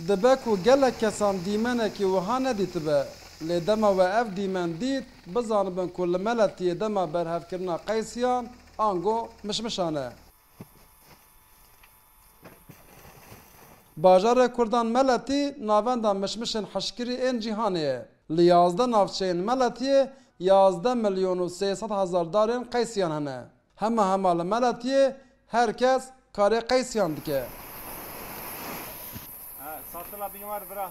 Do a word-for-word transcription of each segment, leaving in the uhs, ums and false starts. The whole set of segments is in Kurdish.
Dibe ku gelek kesan dîmenekî wiha nedîtibe, lê dema we ev dîmen dît, bizanibin ku li Meletiyê dema berhevkirina qeysiyan ango mişmişan e. Bajarê Kurdan Meletî navenda mişmişên hişkirî ên cîhanê ye. Li yazdeh navçeyên Meletiyê yazdeh milyon û sê sed hezar darên qeysiyan hene. Hema hema li Meletiyê her kes karê qeysiyan dike. Ha, satila bîn war bira.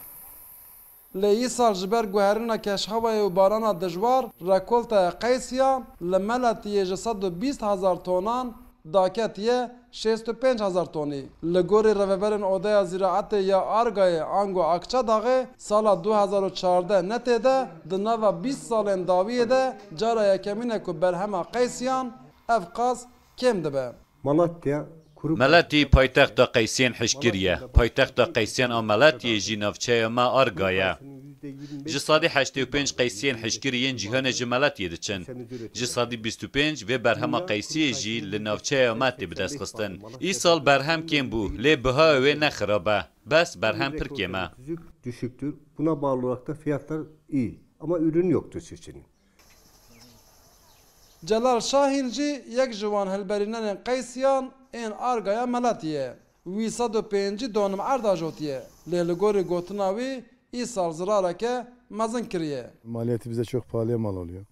Lê îsal ji ber guherîna keşhewayê û barana dijwar, rekoltaya qeysiyan li Meletiyê ji sed û bîst hezar tonan daketiye şêst û pênc hezar tonî. Li gorî rêveberên Odeya Zîraetê ya Argayê ango Akçadaxê, sala du hezar û çardeh netê de di nava bîst salên dawiyê de cara yekemîn e ku berhema qeysiyan ev qas kêm dibe. Malatya kuru Meletî paytexta qeysiyên hişkirî ye. Paytexta qeysiyên a Meletiyê jî navçeya me Arga ye. Ji sedî heştê û pênc qeysiyên hişkirî yên cîhanê ji Meletiyê diçin. Ji sedî bîst û pênc vê berhema qeysiyê jî li navçeya me tê bidestxistin. Îsal berhem kêm bû, lê bihaya wê ne xirab e. Bes berhem pir kêm e. Düşüktür. Buna bağlı olarak da fiyatlar iyi. Ama ürün yoktur çiftçinin. Celal Şahîn jî yek ji wan hilberînerên qeysiyan ên Argaya Meletiyê ye. Wî sed û pêncî donim erd ajotiye. Lê li gorî gotina wî, îsal zirareke mezin kiriye. Maliyeti bize çok pahalıya mal oluyor.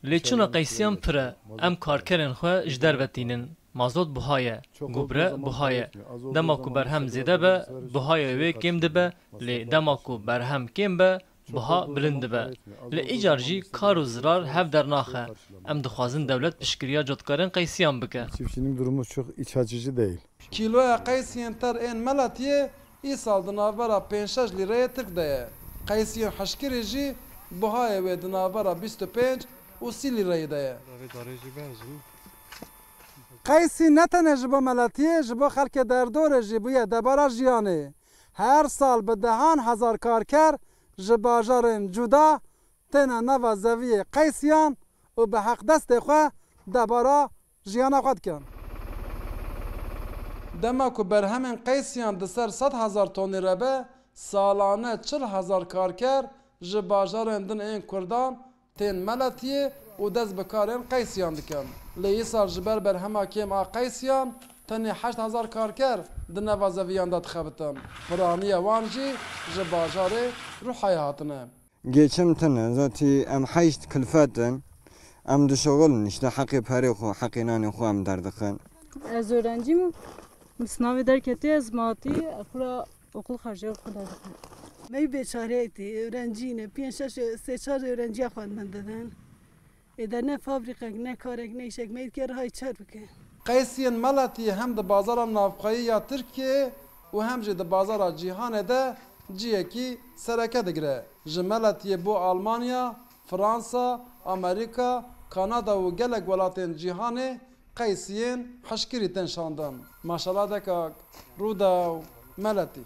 Lê çûna qeysiyan pir e. Em karkerên xwe ji derve tînin. Mazot buha ye, gubre buha ye. Dema ku berhem zêde be, buhaya wê kêm dibe, lê dema ku berhem kêm be, buha bilind dibe. Lê îcar jî kar û zirar hev dernaxe. Em dixwazin dewlet piştgiriya cotkarên qeysiyan bike. Çiftçinin durumu çok iç açıcı değil. Kîloya qeysiyên ter ên Meletiyê îsal di navbera pênc şeş lîreyê Tirk de ye. Qeysiyên hişkirî jî buhayê wê di navbera bîst û pênc û sî lîreyî de ye. Qeysî ne tenê ji bo Meletiyê, ji bo xelkê derdorê jî bûye debara jiyanê. Her sal bi dehan hezar karker ji bajarên cuda têne nava zeviyê qeysiyan û bi heqdestê xwe debara jiyana xwe dikin. Dema ku berhemên qeysiyan di ser sed hezar tonî re be, salane çil hezar karker ji bajarên din ên Kurdan tên Meletiyê û dest bi karên qeysiyan dikin. Lê îsal ji ber berhema kêm a qeysiyan tenê heşt hezar karker di neva zeviyan de dixebitin. Piraniya wan jî ji bajarê Ruhayê hatine. Geçim tune, zatî em heşt kilfet in. Em dişixulin, işte heqê perê xwe, heqê nanê xwe em derdixin. Ez öğrenciyim. Min sınavê derketî, ez matî, xwe ra okul xercê xwe derdikim. Me bêçareyetî, öğrencî ne, pênc şeş, sê çar öğrenciya xwe min didin. Êde ne fabrîqek, ne karek, ne îşek, me dike rihayî çer bike. Qeysiyên Meletiyê hem di bazara navxweyî ya Tirkiyeyê û hem jî di bazara cîhanê de ciyekî sereke digire. Ji Meletiyê bo Almanya, Fransa, Amerîka, Kanada û gelek welatên cîhanê qeysiyên hişkirî tên şandin. Maşala dekak, Rûdaw, Meletî.